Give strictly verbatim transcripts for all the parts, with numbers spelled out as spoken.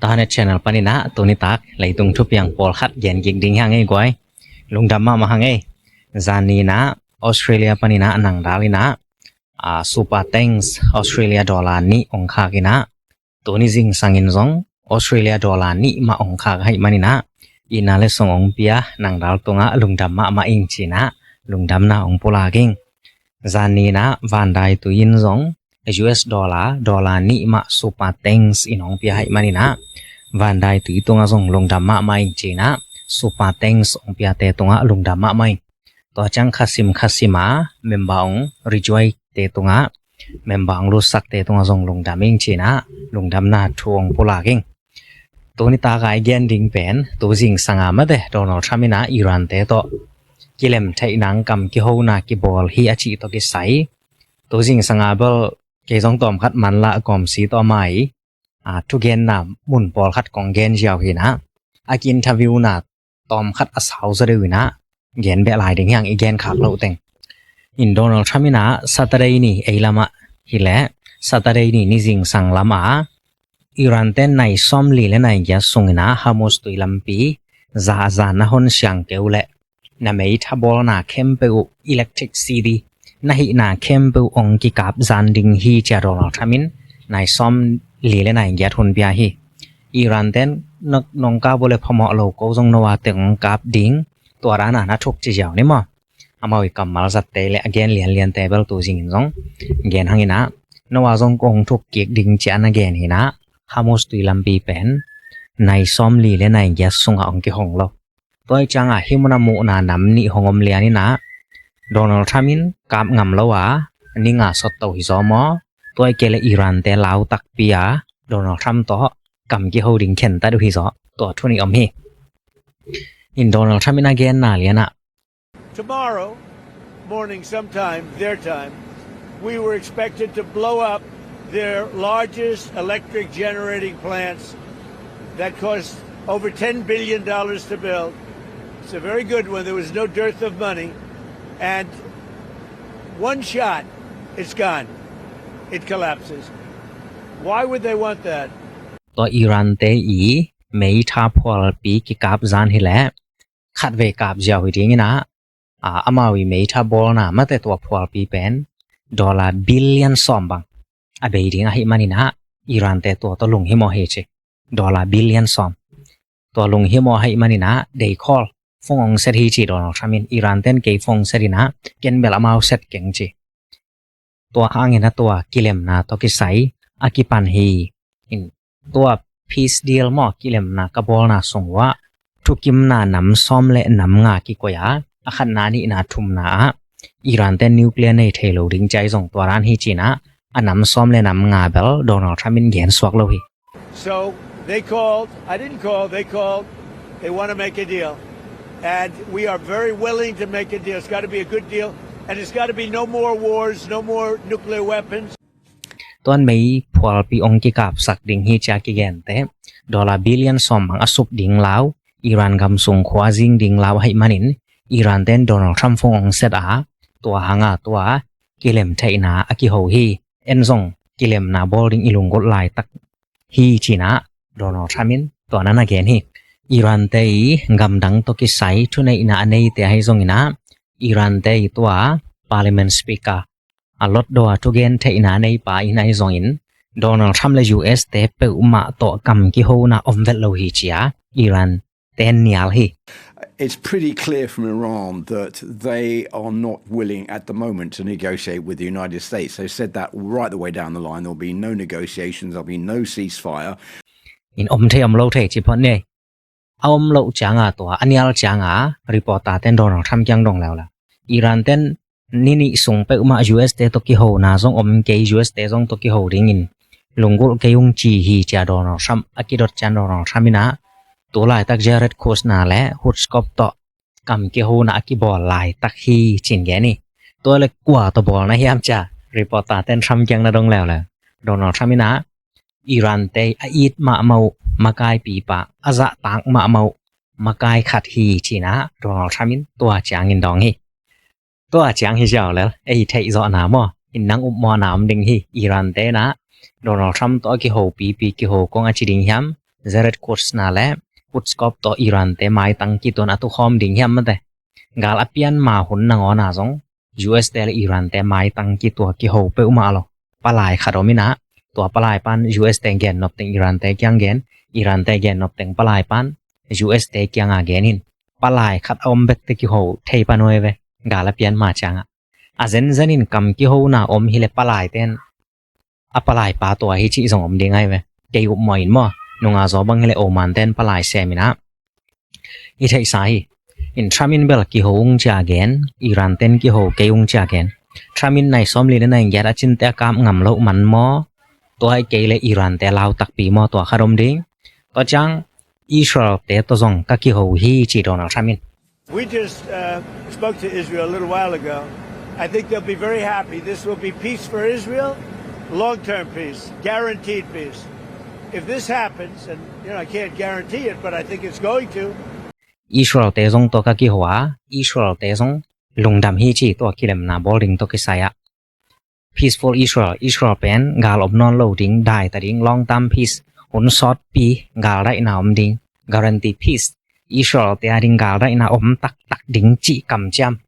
Tahanet channel paninah tunitak leitung thupiang pawlkhat gen kik ding hi hang ei guai. Lungdam mahmah hang ei. Zan ninah Australia paninah nangdal inah a, super thanks Australia dollar nih ong khak inah, tuni zingsangin zong Australia dollar nih mah ong khak ahih maninah, ina le song ong pia nangdal tungah lungdam mahmah ing cinah, lungdamna ong pulak ing. Zan ninah Van Dai Tui in zong U S dollar, dollar nih mah super thanks in ong pia ahih maninah, Van Dai Tui tungah zong lungdam mahmah ing cinah, super thanks ong piate tungah lungdam mahmah ing. Tua ciang khasim khasim a member ong rejoin te tungah, member ong lutsakte tungah zong lungdam ing cinah, lungdamna thu ong pulak ing. Tuni taka i gen ding pen tu zingsanga mate Donald Trump inah Iran te tawh kilem theih nang kam kihona kibawl hi a cih tawh kisai. Tu zingsanga bel kei zong tawmkhat manlah kawmsi tawh amah i, a, thugenna mun pawlkhat kong gen ziau hinah, a ki-interviewna tawmkhat a sau zaw deuh inah gen beh lai ding hi hang, i gen khak loh teng. In Donald Trump inah Saturday ni ei lamah hileh, Saturday ni ni zingsang lamah Iran ten nai sawmli le nai giat sung inah Hormuz tui lampi za a zan na hon siang keu leh na meitha bawlna khempeuh uh, electricity na hihna khempeuh ong kikap zan ding hi cia Donald Trump in nai sawmli le nai giat hun pia hi. Iran ten nong kap uh le phamawh lo, ko zong no a teng ong kap ding, tua dana na thuk ci ziau ni maw. Amau i kammal zatte le a gen lianliante bel tu zingin zong gen hang inah, no a zong kong thuk kik ding cia na gen hinah, Hormuz tui lampi pen nai sawmli le nai giat sungah ong kihong lo. Tua i cianga hih muna muhna nam nih hong om lian inah, Donald Trump in kap ngam lo a ni nga sawt to hi zaw maw, tua i kei le Iran te lau takpi a Donald Trump tawh kam kiho ding khentat uh hi zaw, tua thu nih om hi. In Donald Trump in a genna lianah, tomorrow morning sometime, their time, we were expected to blow up their largest electric generating plants that cost over ten billion dollars to build. It's a very good one. There was no dearth of money. And one shot, it's gone. It collapses. Why would they want that? Tua Iran te i meitha phualpi kikap zan hileh khatvei kap ziau hi ding inah, a, amau i meitha bawlna mate tua phualpi pen dollar billion sawm bang a bei ding ahih maninah, Iran te tua tawh lunghimawh hi ci. Dollar billion sawm. Tua lunghimawh ahih maninah deikhawl, phone ong set hi ci Donald Trump in. Iran ten kei phone set inah, ken bel amau set keng ci. Tua hangin a tua kilemna tawh kisai a kipan hi. In tua peace deal maw, kilemna ka bawlna sung uah thukimna nam sawm le nam nga kikoih a, a khatna, nihna, thumna ah Iran ten nuclear nei thei lo ding cia i zong tua dan hi cinah, a nam sawm le nam nga bel Donald Trump in gen suak lo hi. So they called. I didn't call. They called. They want to make a deal. And we are very willing to make a deal. It's got to be a good deal. And it's got to be no more wars, no more nuclear weapons. Tuan mei phualpi ong kikapsak ding hi cia kigente dollar billion sawm bang a sup ding lau, Iran gam sung khua zing ding lau ahih manin, Iran ten Donald Trump phone ong set a, tua hanga tua kilem theihna a kiho hi. En zong kilemna bawl ding i lunggulh laitak hi cinah Donald Trump in tua na na gen hi. Iran te i gamdang tawh kisai thuneihna a neite ahi zonginah, Iran te i tua parliament speaker, a lotdaw a thugen theihna a neipa in ahi zongin, Donald Trump le U S te peuhmah tawh kam kihona om vet lo hi cia Iran ten nial hi. It's pretty clear from Iran that they are not willing at the moment to negotiate with the United States. They've said that right the way down the line. There'll be no negotiations, there'll be no ceasefire. In om thei om lo thei ci phot ni. A om loh cianga tua a nial cianga reporter ten Donald Trump kiang dong leuleu. Iran ten ni nih sung peuhmah U S te tawh kihona zong om kei, U S te zong tawh kiho dingin lunggulh kei ung ci hi cia Donald Trump a kidot cian Donald Trump inah, tu laitak Jared Kushner le Witkoff tawh kam kihona a kibawl laitak hi cin gen hi. Tua le kua tawh bawlna hiam cia reporter ten Trump kiang na dong leuleu. Donald Trump inah, Iran te a it mahmah uh makaipipa, a zahtak mahmah uh makai khat hi cinah Donald Trump in tua ciangin dawng hi. Tua ciang hi ziau lel, ei theih zawhna maw, in nang upmawhna om ding hi. Iran tenah Donald Trump tawh a kiho pipi, kiho kong a ci ding hiam, Jared Kushner le Putskov tawh Iran-te maitang kituan a tukhawm ding hiam mate. Gal a pian ma hun nangawna zong U S-te le Iran-te maitang kitua kiho peuhmah lo. Palai khat om inah, tua palai pan U S-te gennop teng Iran-te kiang gen, Iran-te gennop teng palai pan U S-te kianga gen in. Palai khat a om bekte kiho thei pan uh hi ve. Gal a pian ma ciangah a zenzen in kam kihona om hi le palaiten a palaipa tua hi cih zong om ding ahi ve. Kei upmawh in maw, nunga zaw bang hi le Oman ten palai sem inah i theihsa hi. In Trump in bel kiho ung cia gen, Iran ten kiho kei ung cia gen. Trump in nai sawmli le nai giat a cinte a kap ngam loh man maw, tua hi kei le Iran-te lau takpi maw, tua khat om ding. Tua ciang Israel-te tawh zong ka kiho hi ci Donald Trump in. We just uh, spoke to Israel a little while ago. I think they'll be very happy. This will be peace for Israel, long term peace, guaranteed peace. If this happens, and you know, I can't guarantee it, but I think it's going to. Israel-te zong tawh ka kiho a, Israel-te zong lungdam hi ci tua kilemna bawl ding tawh kisai ah. Peaceful Israel, Israel pen gal om nawn lo ding, daita ding, long term peace, hun sawtpi gal daihna om ding, guarantee peace, Israel-te a ding gal daihna om taktak ding cih kamciam.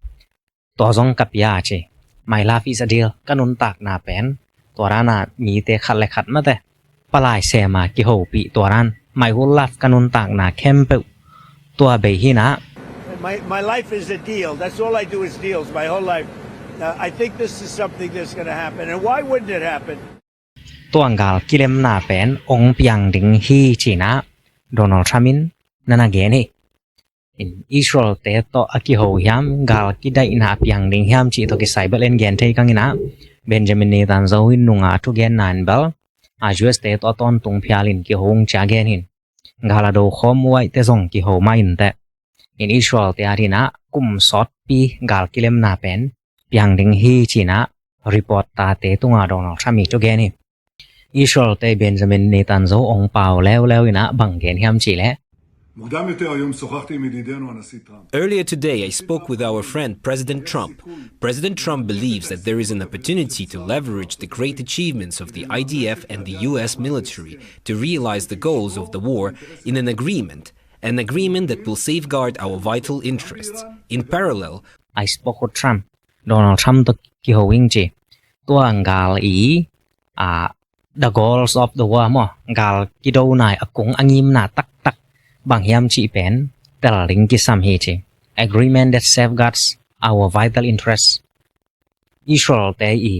Tua zong ka pia a ci. My love is a deal, ka nuntakna pen tua dana mite khat le khat mate palai sema kihopih tua dan, my whole life ka nuntakna khempeuh tua bei hinah. My, my life is a deal. That's all I do is deals my whole life. Uh, I think this is something that's going to happen. And why wouldn't it happen? Tua gal kilemna pen ong piang ding hi cinah Donald Trump in nana gen hi. In Israel-te tawh a kiho hiam, gal kidaihna a piang ding hiam cih tawh kisai bel en gen thei kang inah, Benjamin Netanyahu in nunga a thugenna in bel a U S-te tawh a tawntung phialin kiho ung cia gen hin. Gal a do khawm uaihte zong kiho mah inteh. In Israel-te a dinah kum sawtpi gal kilemna pen piang ding hi cinah report tate tunga Donald Trump i thugen hi. Israel-te Benjamin Netanyahu ong pau leuleu inah bang gen hiam cihleh. מוקדם יותר היום שוחחתי עם ידידנו הנשיא טראמפ. Earlier today, I spoke with our friend President Trump. President Trump believes that there is an opportunity to leverage the great achievements of the I D F and the U S military to realize the goals of the war in an agreement, an agreement that will safeguard our vital interests. In parallel, I spoke with Trump. Donald Trump tawh kiho ing ci. Tua gal i a the goals of the war maw, gal kidona i a kung a ngimna taktak bang hiam cih pen tel ding kisam hi ci. Agreement that safeguards our vital interests. Israel-te i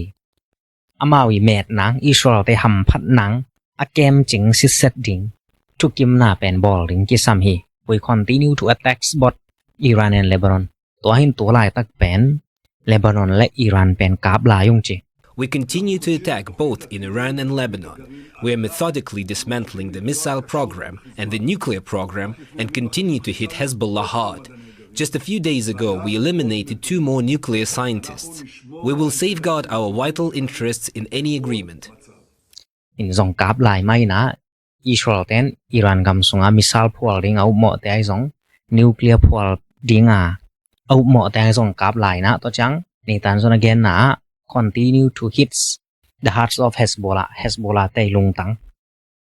amau i met nang, Israel-te hamphat nang a kemcing sitset ding thukimna pen bawl ding kisam hi. We continue to attack both Iran and Lebanon. Tua hin tu laitak pen Lebanon le Iran pen kap lai ung ci. We continue to attack both in Iran and Lebanon. We are methodically dismantling the missile program and the nuclear program and continue to hit Hezbollah hard. Just a few days ago, we eliminated two more nuclear scientists. We will safeguard our vital interests in any agreement. In zong kap lai mai na, Israel ten Iran gam sunga missile phual ding a upmawhte ai zong, nuclear phual dinga a upmawhte ai zong kap lai na, tua ciang Netanyahu na genna ah, continue to hit the hearts of Hezbollah, Hezbollah te lungtang.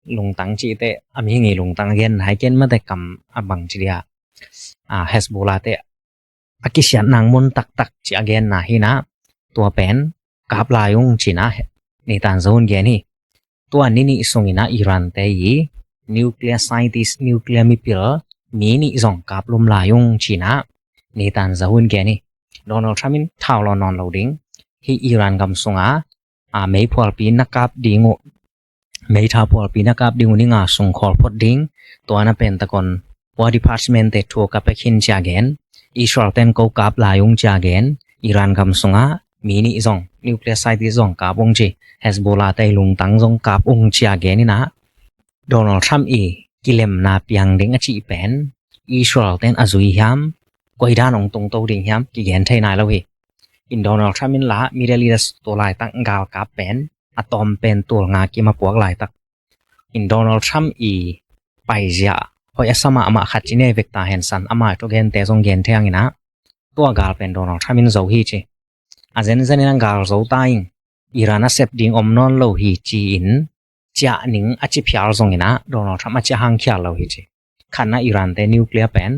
Lungtang cihte a mihing i lungtang a genna hai ken mate kam a bang ci dia. A, Hezbollah te a kisiat nang mun taktak ci a genna hi na, tua pen kap lai ung ci na, Netanyahu in gen hi. Tua ni nih sungin a Iran te i nuclear scientist, nuclear mipil mi nih zong kap lum lai ung ci na, Netanyahu in gen hi. Donald Trump in thau lo nawn lo ding hi. Iran gam sunga a, mei phualpi na kap ding uh, mei tha phualpi na kap ding uh ni nga sung khawl phot ding, tua na pen takon War Department te thu ka pek hin ci a gen. Israel ten ko kap lai ung ci a gen. Iran gam sunga mi nih zong, nuclear scientist zong kap ung ci, Hezbollah te lungtang zong kap ung ci a gen hi na. Donald Trump i kilemna piang ding a cih pen Israel ten a zui hiam, koi dan ong tungto ding hiam kigen thei nai lo hi. In Donald Trump in la Middle East tu laitak galkap pen a tawm pen tul nga kim a puak laitak. In Donald Trump i paizia hoih a sa mahmah khat ci nei vek ta hen san, ama i thugente zong gen thei ang in a, tua gal pen Donald Trump in zo hi ci. A zenzen in a gal zo ta ing, Iran a sep ding om nawn lo hi ci-in ciah ning a ci phial zongin ah Donald Trump a ciah hang khial lo hi ci. Khatna, Iran te nuclear pen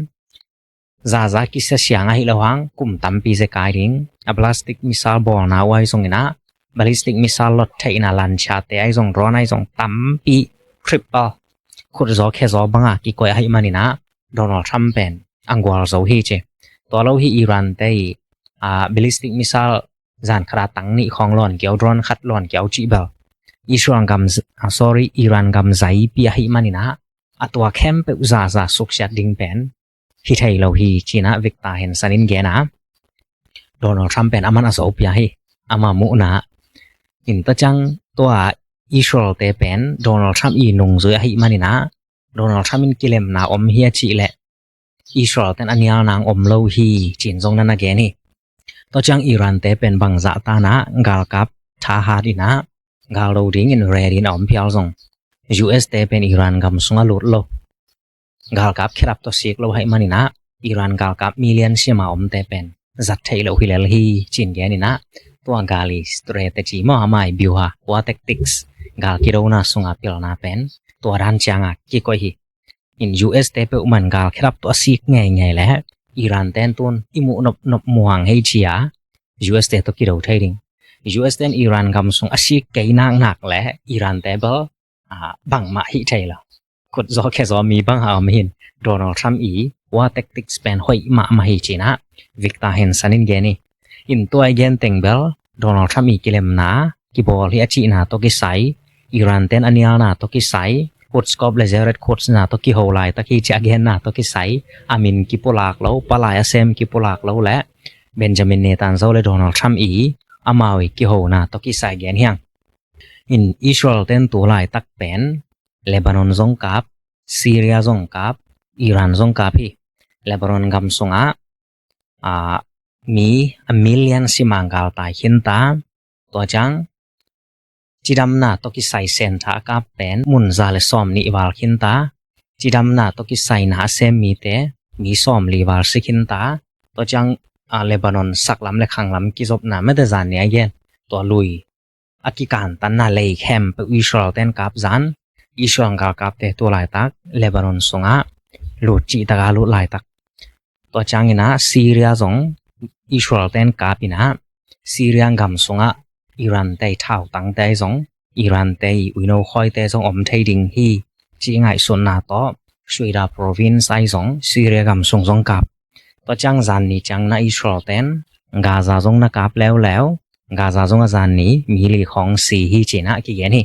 zaza kisia siang ahi lo hang kum tampi zia kai ding. A ballistic missile bawlna uh ahi zongin ah, ballistic missile lot theihna lanchate ahi zong, drone ahi zong tampi, triple, khutzaw khezaw banga kikoih ahi manin ah Donald Trump pen a gual zo hi ci. Tua lo hi, Iran te i, a, ballistic missile zan khat a tang nih khawng lawn kiau, drone khat lawn kiau cih bel Israel gam, a, sorry, Iran gam zaipi ahi manin ah a tua khempeuh zaza suksiat ding pen hi thei lo hi ci-in ah Victor Hanson in gen a, Donald Trump pen aman a zo pia hi, ama muhna. In tua ciang tua Israel te pen Donald Trump i nungzui ahi manin ah Donald Trump in kilemna om hi a cih leh Israel ten a nial nang om lo hi ci-in zong na na gen hi. Tua ciang Iran te pen bangzah tan ah galkap thahat in ah gal do dingin ready in a om phial zong, U S te pen Iran gam sungah lut lo, galkap khedap tawh sik lo ahi manin ah Iran galkap million sima omte pen zat theih loh hi lel hi ci-in gen in ah, tua gal i strategy maw, ama i byuha, war tactics, gal kidona sunga pilna pen tua dan cianga kikoih hi. In U S te peuhmah in gal khedap tawh a sik ngeingei leh Iran ten tun i muh nopnop muang hei ci a, U S te tawh kido thei ding. U S ten Iran gam sung a sik kei naknak leh Iran te bel, a, bangmah hih thei lo. Khutzaw khezaw mi bang a om hi in, Donald Trump i war tactics pen hoih mahmah hi ci-in ah Victor Hanson in gen hi. In tua i gen teng bel Donald Trump i kilemna kibawl hi a cihna tawh kisai, Iran ten a nialna tawh kisai, Quds Corp le Zered Quds na tawh kiho laitak hi ci a genna tawh kisai, a min kipulak lo, palai a sem kipulak lo leh Benjamin Netanyahu le Donald Trump i amau i kihona tawh kisai gen hi hang. In Israel ten tu laitak pen Lebanon zong kap, Syria zong kap, Iran zong kap hi. Lebanon gam sungah, a, mi a million sima galtai khinta, tua ciang cidamna tawh kisai sentha a kap pen mun za le sawm nih val khinta, cidamna tawh kisai na a sem mite mi sawm li val si khinta, tua ciang, a, Lebanon saklam le khanglam kizopna mete zan ni a gen, tua lui a kikantanna lei khempeuh Israel ten kap zan, Israel galkapte tu laitak Lebanon sungah lut cihtak a lut laitak. Tua ciangin ah Syria zong Israel ten kap in ah Syria gam sungah Iran te i thautangte ahi zong, Iran te i uino khawite zong om thei ding hi ci ngaihsutna tawh Suida province ahi zong Syria gam sung zong kap. Tua ciang zan ni ciang na Israel ten Gaza zong na kap leuleu, Gaza zong a zan ni mi li khawng si hi ci-in ah kigen hi.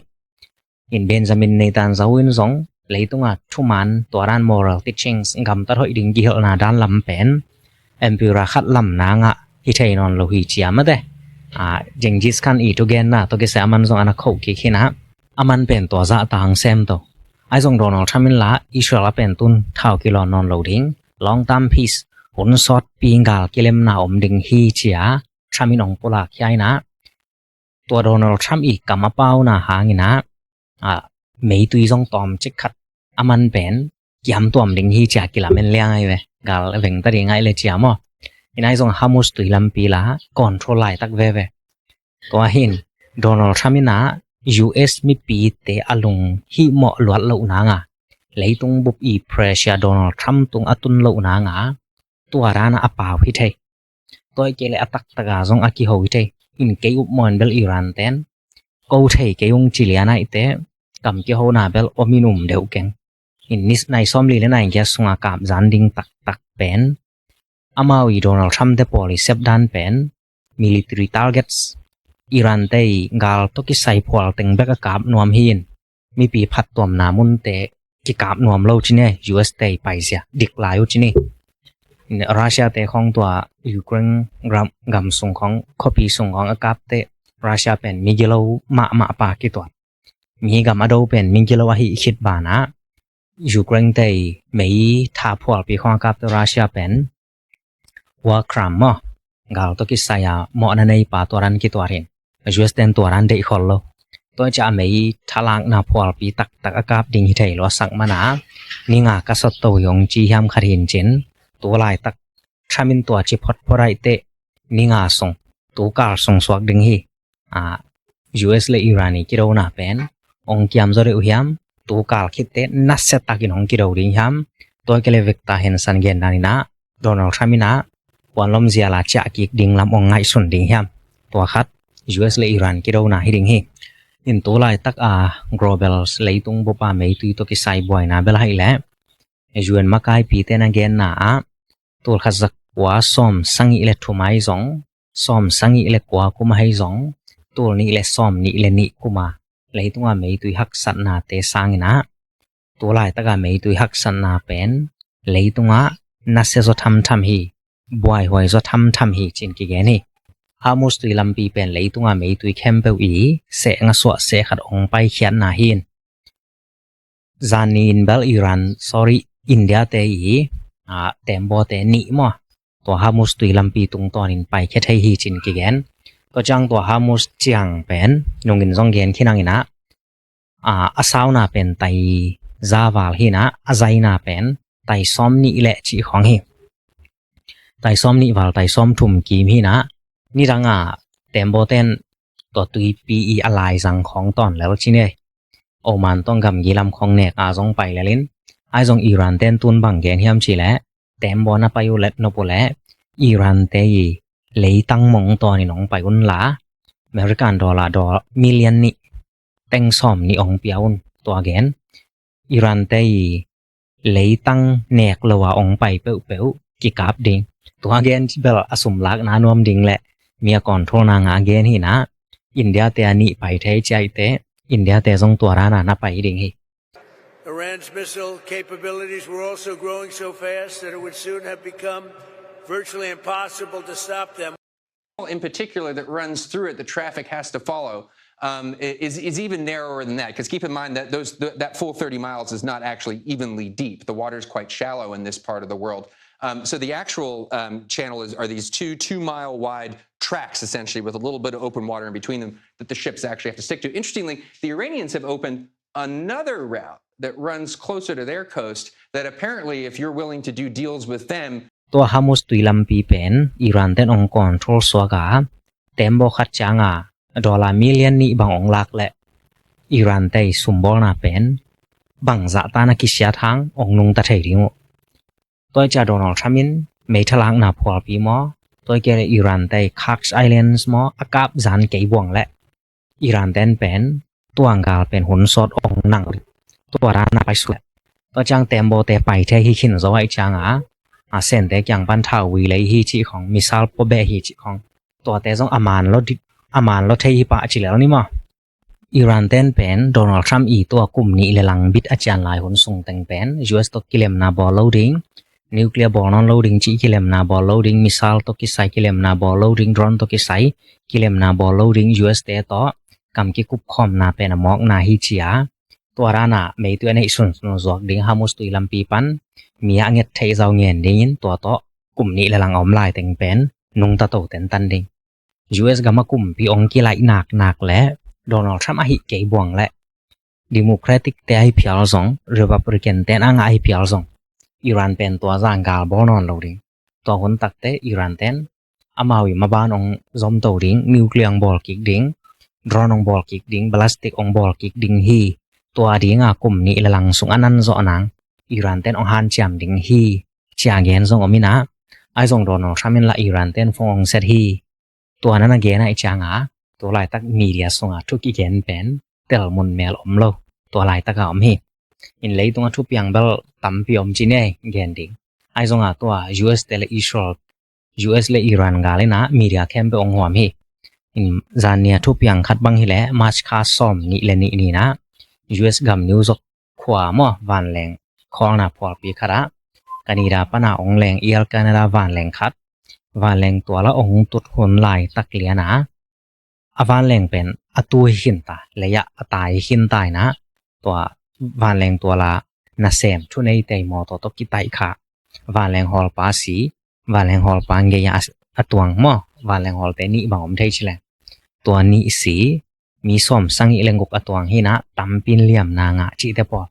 In Benjamin Netanyahu in zong leitunga thuman tua dan moral teachings gamtat hoih ding kihilhna dan lam pen emperor khat lam nangah hi thei nawn lo hi ci a mate. A, Genghis Khan i thugenna tawh kisai aman zong a na khoh kik hi in ah, aman pen tua zahta hang sem to. Ahi zong Donald Trump in la Israel a pen tun thau kilawn nawn lo ding, long term peace, hun sawtpi gal kilemna om ding hi ci a Trump in ong pulak hi a in ah, tua Donald Trump i kam a pauna hangin ah, a, meitui zong tawm cik khat aman pen kiam tuam ding hi ci a kilamen liang ahi ve. Gal vengta ding ahi le ci a maw. In ahi zong Hormuz tui lampi la control laitak veve. Tua hi in Donald Trump in ah U S mipite a lung hihmawh luat loh nanga, leitung bup i pressure Donald Trump tung a tun loh nanga, tua dan a pau hi thei. Tua i kei le a taktak a zong a kiho hi thei. In kei upmawh in bel Iran ten ko thei kei ung ci lian ahite, kam kihona bel om in um deuh keng. In ni nai sawm li le nai giat sunga kap zan ding taktak pen, amau i Donald Trump te pawl i sep dan pen military targets, Iran te i gal tawh kisai phual teng bek a kap nuam hi in, mipi phattuamna munte kikap nuam lo ci ni, U S te i paizia dik lai uh ci ni. Russia te khawng tua Ukraine gam, gam sung khawng, khuapi sung khawng a kapte, Russia pen migilo mahmah pa kituat. Mi gam a do pen migilo ahi khit banah Ukraine te i mei tha phualpi khawng a kapte Russia pen war crime maw, gal tawh kisai a mawhna nei pa tua dan kituat hi in, U S ten tua dan deih khol lo. Tua ciah a mei thalakna phualpi taktak a kap ding hi thei lua sak mana, ni nga ka sot to hi ong ci hiam khat hi in cin, tu laitak Trump in tua ci photphot ahite ni nga sung, tu kal sung suak ding hi. A, U S le Iran i kidona pen ong kiam zaw deuh hiam? Tu kal khitte nasia takin ong kido ding hiam? Tua kei le vekta hensan gen dan inah Donald Trump inah puanlom ziala ciah kik ding lam ong ngaihsun ding hiam? Tua khat U S le Iran kidona hi ding hi. In tu laitak a global leitung bup a meitui tawh kisai buaina bel ahi leh U N makaipite na genna ah tul khat za kua sawm sagih le thum ahi zong, sawm sagih le kua kum ahi zong, tul nih le sawm nih le nih kum a leitung a meitui haksatnate sang inah tu laitak a meitui haksatna pen leitung ah nasia zaw thamtham hi, buaihuai zaw thamtham hi ci-in kigen hi. Hormuz tui lampi pen leitung a meitui khempeuh i sehng a suah seh khat ong paikhiatna hi. Zan ni in bel Iran, sorry, India te i, a, tembaw te nih maw, tua Hormuz tui lampi tungtawnin paikhia thei hi ci-in kigen. Tua ciang tua Hormuz ciang pen nungin zong gen khin ang inah, a, a sauna pen tai za val hi inah, a zaina pen tai sawm nih le cih khawng hi. Tai sawm nih val, tai sawm thum kim hi inah, nidang a tembaw ten tua tuipi i a laizang khawng tawn lel ci ni. Oman tawh gamgi lam khawng nek a zong pai lel in, ahi zong Iran ten tun bang gen hiam cih leh, tembaw na pai uh let nop uh leh Iran te i leitang mong tawnin ong pai un la, American dollar, dollar million nih, teng sawm nih ong pia un. Tua gen, Iran te i leitang nek lo a ong pai peuhpeuh kikap ding. Tua gen bel a sum lakna nuam ding le mi a controlna ngah gen hi inah, India te a nih pai thei ciaite, India te zong tua dan a na pai ding hi. Iran's missile capabilities were also growing so fast that it would soon have become virtually impossible to stop them. In particular that runs through it, the traffic has to follow, um, i- is, is even narrower than that. Because keep in mind that those th- that full thirty miles is not actually evenly deep. The water is quite shallow in this part of the world. Um, so the actual um, channel is are these two two mile wide tracks, essentially, with a little bit of open water in between them that the ships actually have to stick to. Interestingly, the Iranians have opened another route that runs closer to their coast that apparently, if you're willing to do deals with them, tua Hormuz tui lampi pen Iran ten ong control suak a, tembaw khat ciang a dollar million nih bang ong lak leh Iran te i sumbawlna pen bangzah tan a kisiat hang ong nungta thei ding uh. Tua ciang Donald Trump in meithal lakna phualpi maw, tua kei le Iran te i Kursk Islands maw a kap zan kei buang leh Iran ten pen tua gal pen hun sawt ong nang, tua dan a pai suk. Tua ciang tembaw te pai thei hi khin zo ahih ciang a, a Sente kiang pan thau vui lei hi cih khawng, missile pua beh hi cih khawng, tuate zong a man lo di- a man lo thei hi pah ci lel ni maw. Iran ten pen Donald Trump i tua kum nih le lang bit a cian lai hun sung teng pen U S tawh kilemna bawl lo ding, nuclear bawl nawn lo ding cih kilemna bawl lo ding, missile tawh kisai kilemna bawl lo ding, drone tawh kisai kilemna bawl lo ding, U S te tawh kam kikupkhawmna pen a mawkna hi ci a, tua dan a meitui a neih sunsun zuak ding Hormuz tui lampi pan mi a nget theih zau ngen dingin tua tawh kum nih le lang a om lai teng pen nungta to tentan ding. U S gam a kumpi ong kilaih naknak le Donald Trump ahih kei buang le Democratic te ahi phial zong, Republican ten a ngah ahi phial zong, Iran pen tua zan gal bawl nawn lo ding. Tua hun takte Iran ten amau i maban ong zom to ding, nuclear ong bawl kik ding, drone ong bawl kik ding, ballistic ong bawl kik ding hi. Tua ding a kum nih le lang sung a nan zawh nang Iran ten ong hanciam ding hi, ci a gen zong om inah, ahi zong Donald Trump in lah Iran ten phone ong set hi. Tua na na gen ahih ciang a, tua laitak media sung a thu kigen pen tel mun mel om lo, tua laitak a om hi. In leitung a thupiang bel tampi om ci ni, gen ding. Ahi zong a tua U S te le Israel, U S le Iran gal inah media khempeuh ong huam hi. In zan ni a thupiang khat bang hi leh March kha sawm nih le nih ni inah U S gam New York khua maw, vanleng khawlna phualpi khat ah Canada pan a ong leng, Air Canada vanleng khat, vanleng tual a ong tut hun laitak lian a, a vanleng pen a tu hi khin ta, lei ah a tai hi khin ta inah, tua vanleng tual a nasem thuneite i mawtaw tawh kitaih kha vanleng hawlpa si, vanleng hawlpa gei ah a tuang maw, vanleng hawlte nih bang om thei ci leng, tua nih si, mi sawm sagih le guk a tuang hi inah, tampi in liamna ngah cihte pawl.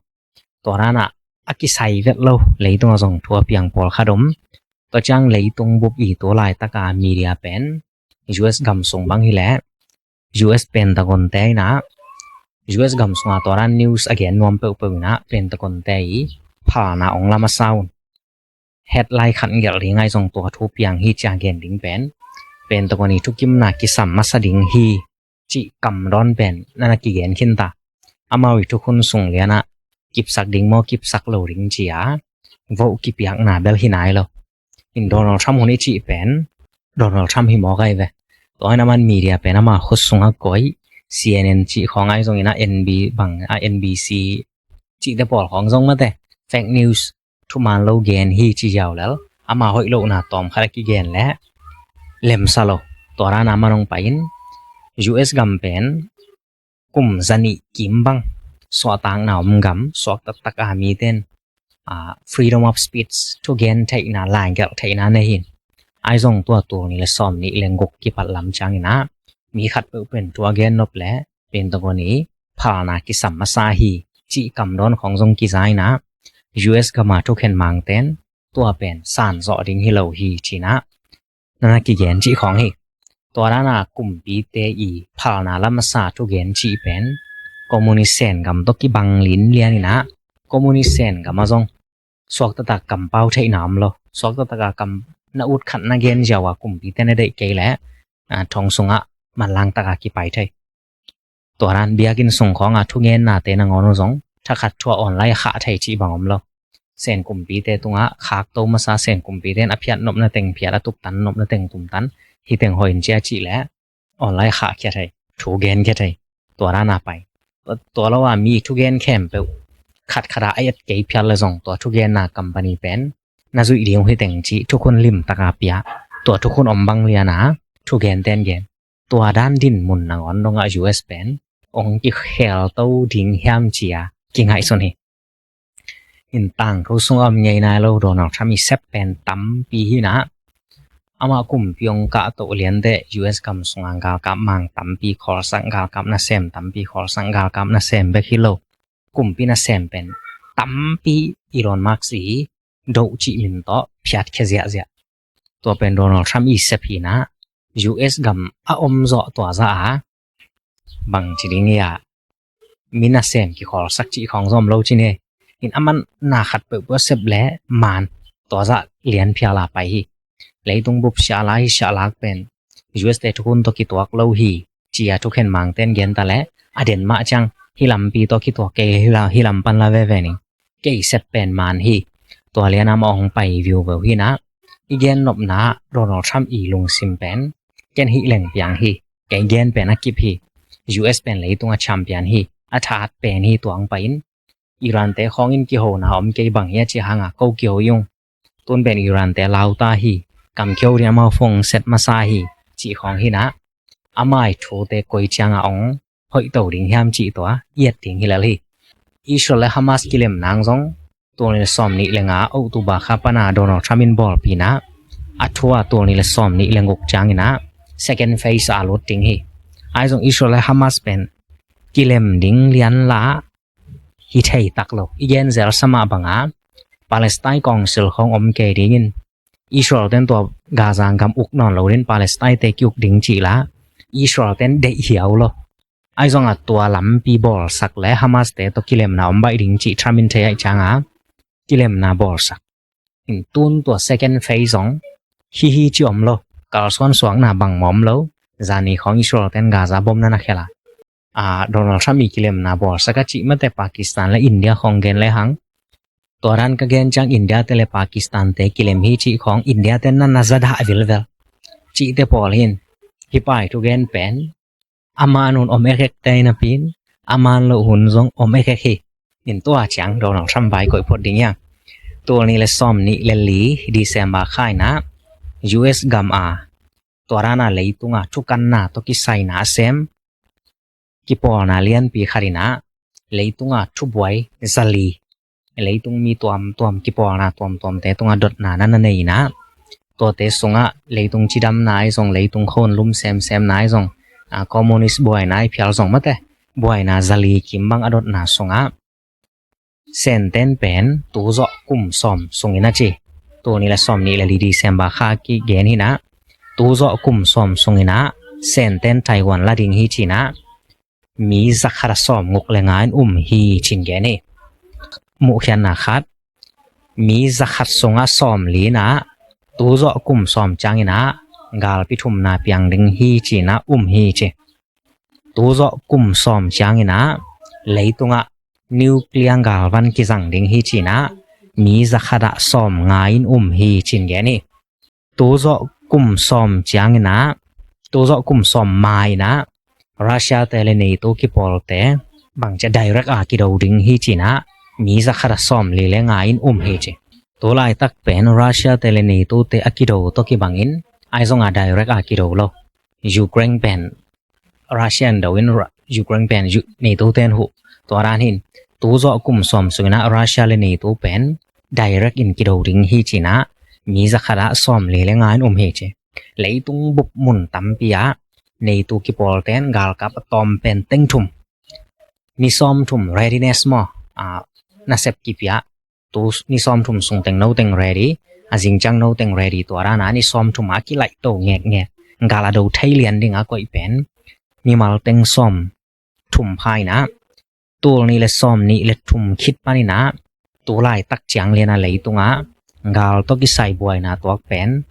Tua dan a a kisai vet lo, leitung a zong thu a piang pawlkhat om. Tua ciang leitung bup i tua laitak a media pen U S gam sung bang hi leh U S Pentagon te inah U S gam sungah tua dan news a gen nuam peuhpeuh in ah Pentagon te i phalna ong la masa un. Headline khat gelh ding ahi zong tua thu piang hi ci-a gen ding pen Pentagon i thukimna kisam masa ding hi cih kamdawn pen na na kigen khin ta. Amau i thukhun sung lian ah kipsak ding maw kipsak lo ding ci-a vote kipiakna bel hi nai lo. In Donald Trump hun i cih pen Donald Trump hi mawk ahi ve. Tua in aman media pen ama khut sungah koih, C N N cih khawng ahi zongin ah N B bang ah N B C cihte pawl khawng zong mate fake news, thuman lo gen hi ci ziau lel, ama hoih lohna tawm khat a kigen leh lemsa lo. Tua dan a man ong pai in U S gam pen kum zanih kim bang suahtakna om gam, suak taktak a mite in freedom of speech, thugen theihna, laigelh theihna nei hi. Ahi zong tua tul nih le sawm nih le guk kipat lam ciangin ah mi khat peuhpeuh in thu a gen nop leh Pentagon i phalna kisam masa hi cih kamdawn khawng zong kiza in ah U S gam a thukhen mangte in tua pen san zawh ding hi lo hi ci-in ah na na kigen cih khawng hi. Tua dan a kumpite i phalna la masa thugen cih pen Communist Sen gam tawh kibang linlian in ah Communist Sen gam ah zong suak taktak kampau theihna om lo. Suak taktak a kam na ut khat na gen ziau a kumpite na deih kei leh thong sungah manlang tak a kipai thei. Tua dan biakinn sung khawng a thugennate nangawn uh zong thakhat thu a online khah thei cih bang om lo. Sen kumpite tungah khakto masa, Sen kumpite in a phiat nopna teng phiat, a tuptan nopna teng tumtan, hi teng hoih in cia cih leh online khah khia thei, thugen khia thei. Tua dan a pai. Tua lo a mi thugen khempeuh khat khat a a et kei phial le zong tua thugenna company pen na zuih ding uh hi teng cih thukhun limtak a pia, tua thukhun om bang lian a thugen ten gen. Tua dan dinmun nangawn dongah U S pen ong kikhel to ding hiam ci-a kingaihsun hi. In tangthu sungah om ngei nai lo Donald Trump i sep pen tampi hi in ah, amah kumpi ong kahto lianteh U S gam sungah galkap mang tampi khawlsak, galkap nasem tampi khawlsak, galkap nasem bek hi lo, kumpi nasem pen tampi Elon Musk i doh cih min tawh phiat khia ziahziah. Tua pen Donald Trump i sep hi in ah, U S gam a om zawh tua zah a bang ci ding hi a, mi nasem kikhawlsak cih khawng zong om lo ci ni. In aman na khat peuhpeuh a sep leh man tua zah lian phial a pai hi. Leitung bup siahla hi siahlak pen U S te thukhun tawh kituak lo hi ci-a thukhen mangte in gen ta leh a den mah ciang hi lampi tawh kituak kei, hi la, hi lam pan la veve ning. Kei sep pen man hi. Tua lian a mah ong pai viuveu hi in ah, i gen nopna Donald Trump i lungsim pen ken hih leng piang hi. Kei gen pen a kip hi. U S pen leitung a champion hi, a that pen hi. Tua ong pai in Iran te khawng in kihona om kei bang hi a ci hang a, ko kiho ung, tun pen Iran te lau ta hi, kam kiho ding amau phone set masa hi cih khawng hi in ah, amah i thute koi ciang a ong hoih to ding hiam cih tua i et ding hi lel hi. Israel le Hamas kilem nang zong tul nih le sawm nih le nga October kha pan a Donald Trump in bawlpih in ah, a thu a tul nih le sawm nih le guk ciangin ah second phase a lut ding hi. Ahi zong Israel le Hamas pen kilem ding lian la hi thei tak lo. I gen zel sa mah bang a Palestine Council khawng om kei dingin, Israel ten tua Gaza gam uk nawn lo dingin Palestine te kiuk ding cih la Israel ten deih hiau lo. Ahi zong a tua lampi bawlsak le Hamas te tawh kilemna om baih ding cih Trump in thei ahih ciang a kilemna bawlsak. In tun tua second phase zong hi hi ci om lo. Kalsuan suakna bang maw om lo. Zani khawng Israel ten Gaza bom na na khel a, a, Donald Trump i kilemna bawlsak a cih mate Pakistan le India khawng gen le hang. Tua dan ka gen ciang India te le Pakistan te kilem hi cih khawng India ten na na za dah vilvel. Cihte pawl hi in, hi pai thugen pen a man hun om ekhek te napi in, a man loh hun zong om ekhek hi. In tua ciang Donald Trump vai koih phot ding hiang. Tul nih le sawm nih le li December kha in ah U S gam a tua dan a leitung a thukanna tawh kisaina a sem kipawlna lianpi khat in ah leitung a thubuai zali, leitung mi tuamtuam kipawlna tuamtuamte tungah dotna na na nei in ah, tuate sungah leitung cidamna ahi zong, leitung khon lum semsemna ahi zong, a, communist buaina ahi phial zong mate buaina zali kim bang a dotna sungah Senten pen tu zawh kum sawm sungin a ci. Tul nih le sawm nih le li December kha kigen hi in ah, tu zawh kum sawm sungin ah Senten Taiwan la ding hi ci in ah, mi zakhat a sawmguk le nga in um hi ci-in gen hi. Muhkhiatna khat, mi zakhat sungah sawmli in ah, tu zawh kum sawm ciangin ah galpi thumna piang ding hi ci-in ah um hi ci. Tu zawh kum sawm ciangin ah leitungah nuclear galvan kizang ding hi ci-in ah mi zakhat ah sawmnga in um hi ci-in gen hi. Tu zawh kum sawm ciangin ah, tu zawh kum sawm ma-in ah Russia te le NATO kipawlte bangci a direct a kido ding hi ci-in ah mi zakhat ah sawmli le nga in um hi ci. Tu laitak pen Russia te le NATO te a kido tawh kibangin ahi zongin direct a kido lo. Ukraine pen Russia in do in, Ukraine pen NATO ten huh. Tua dan hi-in tu zawh kum sawm sungin ah Russia le NATO pen direct in kido ding hi ci-in ah mi zakhat ah sawmli le nga in um hi ci. Leitung bup mun tampi ah NATO kipawlten galkap a tawm pen teng thum, ni sawmthum readiness maw, nasep kipia. Tu ni sawmthum sung teng no teng ready, a zing ciang no teng ready, tua dan a ni sawmthum a kilaihto ngekngek, gal a do thei lian ding a koih pen mimal teng sawmthum pha-in ah, tul nih le sawmnih le thum khit panin ah tu laitak ciang lian a leitungah gal tawh kisai buaina tuak pen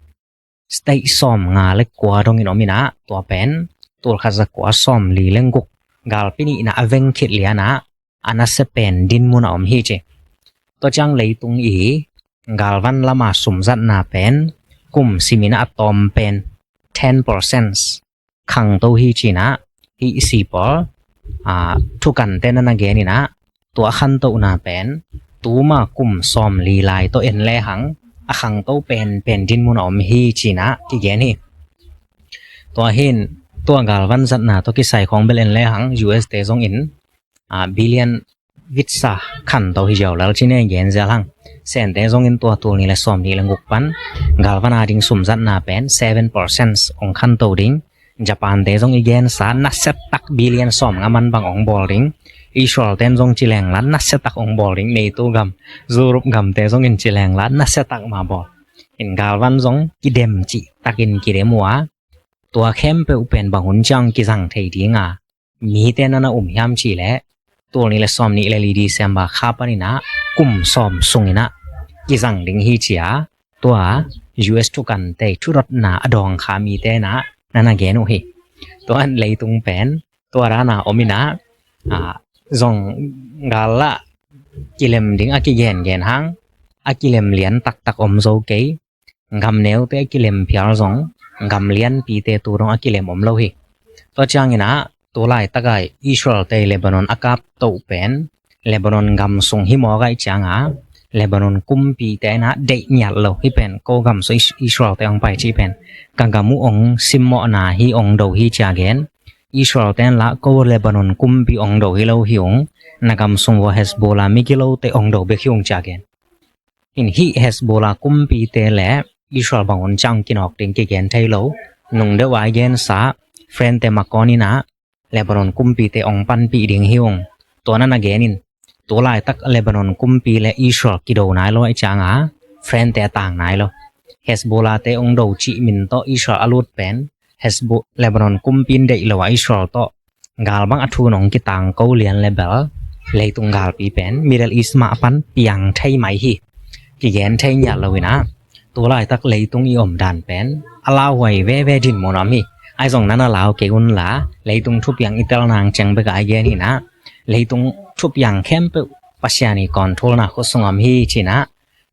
state sawmnga le kua dongin om in ah, tua pen tul khat za kua sawmli le guk galpi nihna a veng khit lian ah a nasia pen dinmun ah om hi ci. Tua ciang leitung i galvan lam a sumzatna pen kum simin ah a tawm pen ten percent khangto hi ci-in ah hih i si pawl, thukante'n na gen in ah, tua a khantohna pen tuma kum sawmli lai tawh en lehang a khangto penpen dinmun ah om hi ci-in ah kigen hi. Tua hi-in tua galvan zatna tawh kisai khawng bel en lehang U S te zongin billion vitsa khanto hi ziau lel ci-in gen zel hang. Sente zongin tua tul nih le sawmnih le guk pan galvan a ding sumzatna pen seven percent ong khanto ding. Japan te zong i gensa nasiatak billion sawmnga man bang ong bawl ding. Israel ten zong ci leng la nasiatak ong bawl ding. NATO gam, Europe gamte zongin ci leng la nasiatak mah bawl. In galvan zong kidem cihtakin kidem uh a, tua khempeuh pen bang hun ciang kizang thei ding a, mite na na um hiam cih leh tul nih le sawmnih le li December kha panin ah kum sawm sungin ah kizang ding hi ci-a tua U S thukante thudotna a dawng kha mite na na na gen uh hi. Tua in leitung pen tua dan a om in ah, zong gal lah kilem ding a kigengen hang a kilem lian taktak om zo kei. Gam neute a kilem phial zong gam lianpite tu dong a kilem om lo hi. Tua ciangin ah tu laitak a Israel te Lebanon a kap toh pen Lebanon gam sung hi mawk ahih ciang a Lebanon kumpite in ah deih ngiat lo hi pen, ko gam sung Israel te ong pai cih pen ka gam uh ong simmawhna hi, ong do hi ci-a gen. Israel ten lah ko Lebanon kumpi ong do hi lo hi ung, na gam sung vua Hezbollah migilote ong do bek hi ung ci-a gen. In hih Hezbollah kumpite le Israel bang hun ciang kinawk ding kigen thei lo. Nung deuh a i gensa friend te makawn in ah Lebanon kumpite ong panpih ding hi ung. Tua na na gen in tu laitak Lebanon kumpi le Israel kido nai lo ahih ciang a friend te a tang nai lo. Hezbollah te ong do cih min tawh Israel a lut pen Hezbo-, Lebanon kumpi in deih lo a Israel tawh gal bang a thu nong kitangko lian le bel leitung galpi pen Middle East mah pan piang thei mai hi. Kigen thei ngiat lo in ah tu laitak leitung i om dan pen a lauhuai veve dinmun om hi. Ahi zong na na lau kei un la, leitung thupiang i tel nang ciang bek a i gen hi in ah leitung thupiang khempeuh Pasian i controlna khut sung om hi ci-in ah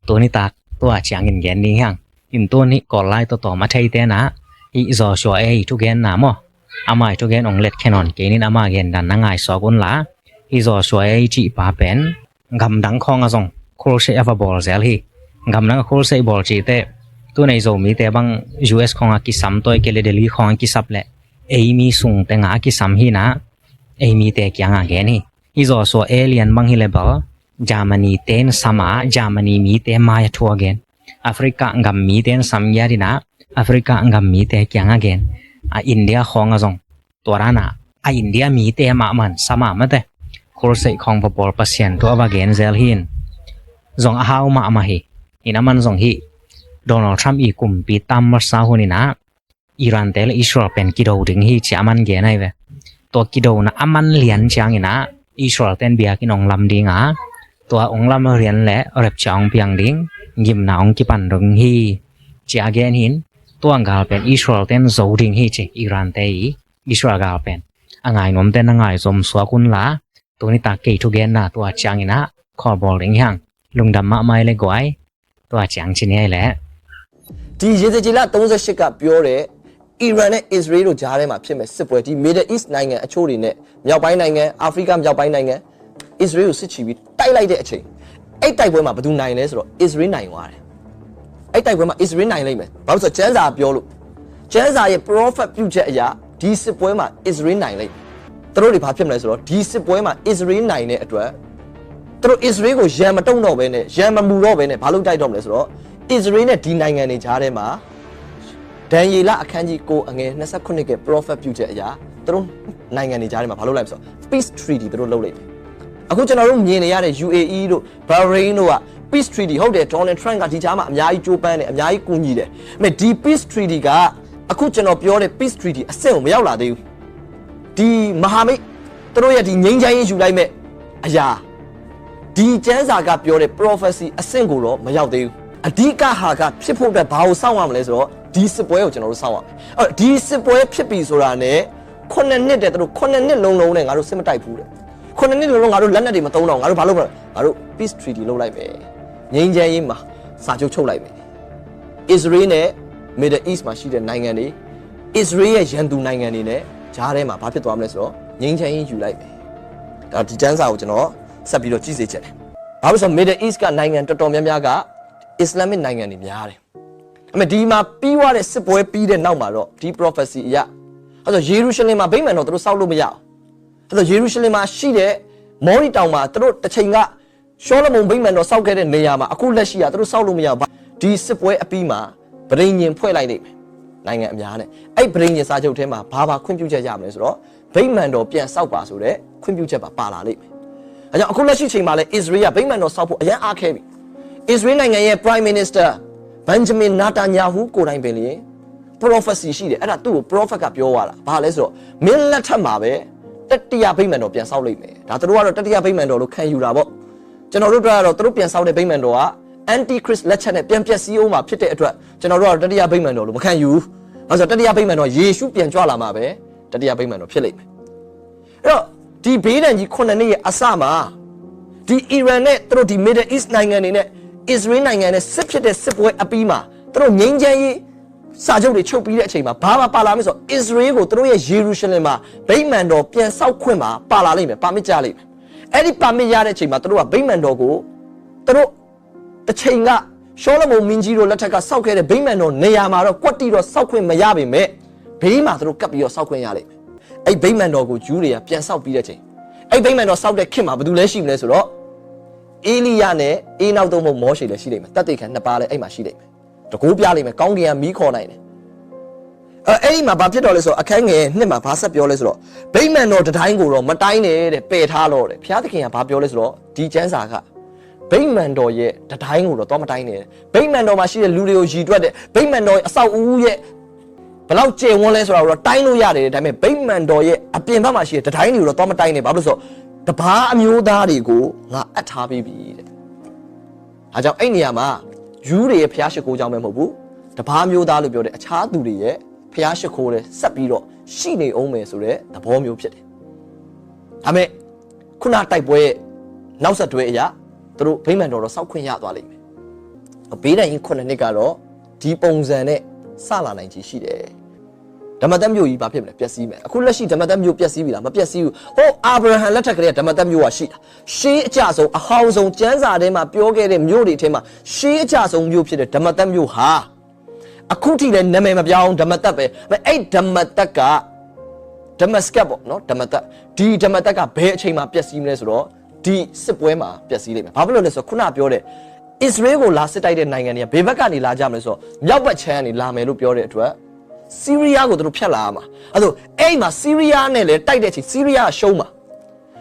tuni tak tua ciangin gen ding hi hang. In tuni Kawl lai tawtawm a theite na, hih Joshua A i thugenna maw, ama i thugen ong let khe nawn kei nin, ama gen dan na ngaihsawk un la. Hih Joshua A i cih pa pen gamdang khawng a zong crusade a va bawl zel hi. Gamdang a crusade bawl cih teh tu nei Zomite bang U S khawng a kisam tawh kei le Delhi khawng a kisap leh ei mi sung teng a kisam hi in ah ei mite kiang a gen hi. Hih Joshua A lian bang hi le bel Germany te in sam a Germany mite mai a thu a gen. Africa gam mite in sam ngiat in ah Africa gam mite kiang a gen. A India khawng a zong tua dan a a India mite mahmah in sam a mate. Crusade khawng va bawl Pasian thu a va gen zel hi in. Zong a hau mahmah hi. In aman zong hih Donald Trump i kumpi tam masa hun in ah Iran te le Israel pen kido ding hi ci-a aman gen ahi ve. tua kidona a man lian ciangin ah Israel ten biakinn hong lam ding a, tua hong lam lian le rapture hong piang ding, gimna hong kipan ding hi ci a gen hi. Tua gal pen Israel ten zo ding hi ci, Iran te i Israel gal pen. A ngai nuam ten a ngai zom suak un la, tuni tak kei thugenna tua ciangin ah khawl bawl ding hi hang. Lungdam mahmah le guai. ตัวจริงที่นี่แหละ ဒီရေစကြည်လသုံးဆယ့်ရှစ်ကပြောတဲ့ အီရန်နဲ့အစ္စရေးတို့ကြားထဲမှာဖြစ်မဲ့စစ်ပွဲဒီ Middle East နိုင်ငံအချို့တွေနဲ့မြောက်ပိုင်းနိုင်ငံအာဖရိကမြောက်ပိုင်းနိုင်ငံအစ္စရေးကိုစစ်ချီပြီးတိုက်လိုက်တဲ့အချိန်အဲ့တိုက်ပွဲမှာဘယ်သူနိုင်လဲဆိုတော့အစ္စရေးနိုင်သွားတယ်အဲ့တိုက်ပွဲမှာအစ္စရေးနိုင်လိမ့်မယ်ဘာလို့ဆိုတော့ကျမ်းစာပြောလို့ကျမ်းစာရဲ့ prophet ပြုချက်အရာဒီစစ်ပွဲမှာအစ္စရေးနိုင်လိမ့်မယ်သူတို့တွေဘာဖြစ်မလဲဆိုတော့ဒီစစ်ပွဲမှာအစ္စရေးနိုင်တဲ့အတွက်သူတို့အစ္စရေးကိုရန်မတုံ့တော့ဘဲနဲ့ရန်မမူတော့ဘဲနဲ့ဘာလို့တိုက်တော့မလဲဆိုတော့အစ္စရေးနဲ့ဒီနိုင်ငံတွေကြားထဲမှာဒံယေလအခန်းကြီးကိုအငယ်နှစ်ဆယ့်ခုနှစ်က prophet ပြုချက်အရာသူတို့နိုင်ငံတွေကြားထဲမှာဘာလို့လိုက်မလဲဆိုတော့ peace treaty သူတို့လုပ်လိုက်တယ်အခုကျွန်တော်တို့မြင်နေရတဲ့ UAE တို့ Bahrain တို့က peace treaty ဟုတ်တယ် Donald Trump ကဒီကြားမှာအများကြီးကြိုးပမ်းတယ်အများကြီးကူညီတယ်မင်းဒီ peace treaty ကအခုကျွန်တော်ပြောတဲ့ peace treaty အဆင့်ကိုမရောက်လာသေးဘူးဒီမဟာမိတ်သူတို့ရဲ့ဒီငြိမ်းချမ်းရေးယူလိုက်မဲ့အရာဒီကျမ်းစာကပြောတဲ့ prophecy အဆင့်ကိုတော့မရောက်သေးဘူးအဓိကဟာကဖြစ်ဖို့အတွက်ဘာကိုစောင့်ရမလဲဆိုတော့ဒီစစ်ပွဲကိုကျွန်တော်တို့စောင့်ရမယ်အဲ့တော့ဒီစစ်ပွဲဖြစ်ပြီဆိုတာနဲ့ခုနှစ်နှစ်တည်းသူတို့ခုနှစ်နှစ်လုံးလုံးနဲ့ငါတို့စစ်မတိုက်ဘူးတဲ့ခုနှစ်နှစ်လုံးလုံးငါတို့လက်နက်တွေမသုံးတော့ဘူးငါတို့ဘာလုပ်မလဲငါတို့ peace treaty လုပ်လိုက်မယ်ငြိမ်းချမ်းရေးမှာစာချုပ်ချုပ်လိုက်မယ်အစ္စရေးနဲ့ Middle East မှာရှိတဲ့နိုင်ငံတွေအစ္စရေးရဲ့ရန်သူနိုင်ငံတွေနဲ့ကြားထဲမှာဘာဖြစ်သွားမလဲဆိုတော့ငြိမ်းချမ်းရေးယူလိုက်မယ်ဒါဒီကျမ်းစာကိုကျွန်တော်ဆက်ပြီးတော့ကြည့်စေချင်တယ်ဘာလို့ဆိုတော့ Middle East ကနိုင်ငံတော်တော်များများက Islamic နိုင်ငံတွေများတယ်အမေဒီမှာပြီးသွားတဲ့စစ်ပွဲပြီးတဲ့နောက်မှာတော့ဒီ prophecy အရအဲ့တော့ယေရုရှလင်မှာဗိမာန်တော်သူတို့ဆောက်လို့မရအောင်အဲ့တော့ယေရုရှလင်မှာရှိတဲ့မော်ရီတောင်မှာသူတို့တစ်ချိန်ကရှောလမုန်ဗိမာန်တော်ဆောက်ခဲ့တဲ့နေရာမှာအခုလက်ရှိကသူတို့ဆောက်လို့မရဘူးဒီစစ်ပွဲအပြီးမှာပရိညင်ဖွဲ့လိုက်လိမ့်မယ်နိုင်ငံအများနဲ့အဲ့ပရိညင်စာချုပ်ထဲမှာဘာဘာခွင့်ပြုချက်ရမလဲဆိုတော့ဗိမာန်တော်ပြန်ဆောက်ပါဆိုတဲ့ခွင့်ပြုချက်ပါပါလာလိမ့်မယ်အဲကြောင့်အခုလက်ရှိချိန်မှာလည်းအစ္စရေးကဗိမာန်တော်ဆောက်ဖို့အရမ်းအားခဲပြီအစ္စရေးနိုင်ငံရဲ့ Prime Minister Benjamin Netanyahu ကိုယ်တိုင်ပင်လျှင် prophecy ရှိတယ်အဲ့ဒါသူ့ကို prophet ကပြောသွားတာဘာလဲဆိုတော့မင်းလက်ထက်မှာပဲတတိယဗိမာန်တော်ပြန်ဆောက်လိမ့်မယ်ဒါသူတို့ကတော့တတိယဗိမာန်တော်လို့ခံယူတာပေါ့ကျွန်တော်တို့အတွက်ကတော့သူတို့ပြန်ဆောက်တဲ့ဗိမာန်တော်က antichrist လက်ချက်နဲ့ပြန်ပျက်စီးအောင်မှာဖြစ်တဲ့အတွက်ကျွန်တော်တို့ကတော့တတိယဗိမာန်တော်လို့မခံယူဘူးဘာလို့ဆိုတော့တတိယဗိမာန်တော်ယေရှုပြန်ကြွလာမှာပဲတတိယဗိမာန်တော်ဖြစ်လိမ့်မယ်အဲ့တော့ဒီဗိမာန်ကြီးခုနှစ်နှစ်ရဲ့အစမှာဒီ Iran နဲ့သူတို့ဒီ Middle East နိုင်ငံတွေနဲ့ Israel နိုင်ငံနဲ့စစ်ဖြစ်တဲ့စစ်ပွဲအပြီးမှာသူတို့ငြိမ်းချမ်းရေးစာချုပ်တွေချုပ်ပြီးတဲ့အချိန်မှာဘာမှပါလာမလဲဆိုတော့ Israel ကိုသူတို့ရဲ့ယေရုရှလင်မှာဗိမာန်တော်ပြန်ဆောက်ခွင့်မှာပါလာလိမ့်မယ်ပါမစ်ကြလိမ့်မယ်အဲ့ဒီပါမစ်ရတဲ့အချိန်မှာသူတို့ကဗိမာန်တော်ကိုသူတို့တစ်ချိန်ကရှောလမုန်မင်းကြီးတို့လက်ထက်ကဆောက်ခဲ့တဲ့ဗိမာန်တော်နေရာမှာတော့ကွက်တီတော့ဆောက်ခွင့်မရပေမဲ့ဗိမာန်သူတို့ကပ်ပြီးတော့ဆောက်ခွင့်ရလိမ့်မယ်အဲ့ဗိမာန်တော်ကိုယူတွေကပြန်ဆောက်ပြီးတဲ့အချိန်အဲ့ဗိမာန်တော်ဆောက်တဲ့ခင်မှာဘယ်သူလဲရှိမလဲဆိုတော့အေလိယနဲ့အေနောက်သို့မဟုတ်မောရှေလည်းရှိလိမ့်မယ်တတ်သိခံနှစ်ပါးလည်းအဲ့မှာရှိလိမ့်မယ်တကူပြလိမ့်မယ်ကောင်းကင်ကမီးခေါ်နိုင်တယ်အဲအဲ့ဒီမှာဘာဖြစ်တော့လဲဆိုတော့အခန်းငယ်နှစ်မှာဘာဆက်ပြောလဲဆိုတော့ဗိမာန်တော်တတိုင်းကိုတော့မတိုင်းနဲ့တဲ့ပယ်ထားလို့တဲ့ဘုရားသခင်ကဘာပြောလဲဆိုတော့ဒီကျမ်းစာကဗိမာန်တော်ရဲ့တတိုင်းကိုတော့တော့မတိုင်းနဲ့ဗိမာန်တော်မှာရှိတဲ့လူတွေကိုရည်တွက်တယ်ဗိမာန်တော်ရဲ့အဆောက်အဦးရဲ့ဘယ်လောက်ကျယ်ဝန်းလဲဆိုတာကိုတော့တိုင်းလို့ရတယ်ဒါပေမဲ့ဗိမာန်တော်ရဲ့အပြင်ဘက်မှာရှိတဲ့တတိုင်းတွေကိုတော့တော့မတိုင်းနဲ့ဘာလို့လဲဆိုတော့တပါးအမျိုးသားတွေကိုငါအပ်ထားပေးပြီတဲ့ဒါကြောင့်အဲ့နေရာမှာယူတွေရဲ့ဘုရားရှိခိုးကြောင်းပဲမဟုတ်ဘူးတပါးမျိုးသားလို့ပြောတဲ့အခြားသူတွေရဲ့ဘုရားရှိခိုးလည်းဆက်ပြီးတော့ရှိနေအောင်မယ်ဆိုတဲ့သဘောမျိုးဖြစ်တယ်ဒါပေမဲ့ခုနတိုက်ပွဲရဲ့နောက်ဆက်တွဲအရာသူတို့ဗိမာန်တော်တော့စောက်ခွင့်ရသွားလိမ့်မယ်အပေးနိုင်ရင်ခုနှစ်နှစ်ကတော့ဒီပုံစံနဲ့စလာနိုင်ခြေရှိတယ်ဓမ္မသက်မြို့ကြီးဘာဖြစ်မလဲပျက်စီးမယ်အခုလက်ရှိဓမ္မသက်မြို့ပျက်စီးပြီလားမပျက်စီးဘူးဟိုအာဗြဟံလက်ထက်ကလေးကဓမ္မသက်မြို့ကရှိတာရှေးအကျဆုံးအဟောင်းဆုံးကျမ်းစာထဲမှာပြောခဲ့တဲ့မြို့တွေထဲမှာရှေးအကျဆုံးမြို့ဖြစ်တဲ့ဓမ္မသက်မြို့ဟာအခုထိလည်းနာမည်မပြောင်းဓမ္မသက်ပဲအဲ့ဓမ္မသက်ကဓမ္မစကတ်ပေါ့နော်ဓမ္မသက်ဒီဓမ္မသက်ကဘယ်အချိန်မှာပျက်စီးမလဲဆိုတော့ဒီစစ်ပွဲမှာပျက်စီးလိမ့်မယ်ဘာဖြစ်လို့လဲဆိုတော့ခုနပြောတဲ့အစ္စရေးကိုလာစစ်တိုက်တဲ့နိုင်ငံတွေကဘယ်ဘက်ကနေလာကြမလဲဆိုတော့မြောက်ဘက်ခြမ်းကနေလာမယ်လို့ပြောတဲ့အတွက်ဆီးရီးယားကိုသူတို့ဖြတ်လာရမှာအဲ့တော့အဲ့မှာဆီးရီးယားနဲ့လည်းတိုက်တဲ့အချိန်ဆီးရီးယားကရှုံးမှာ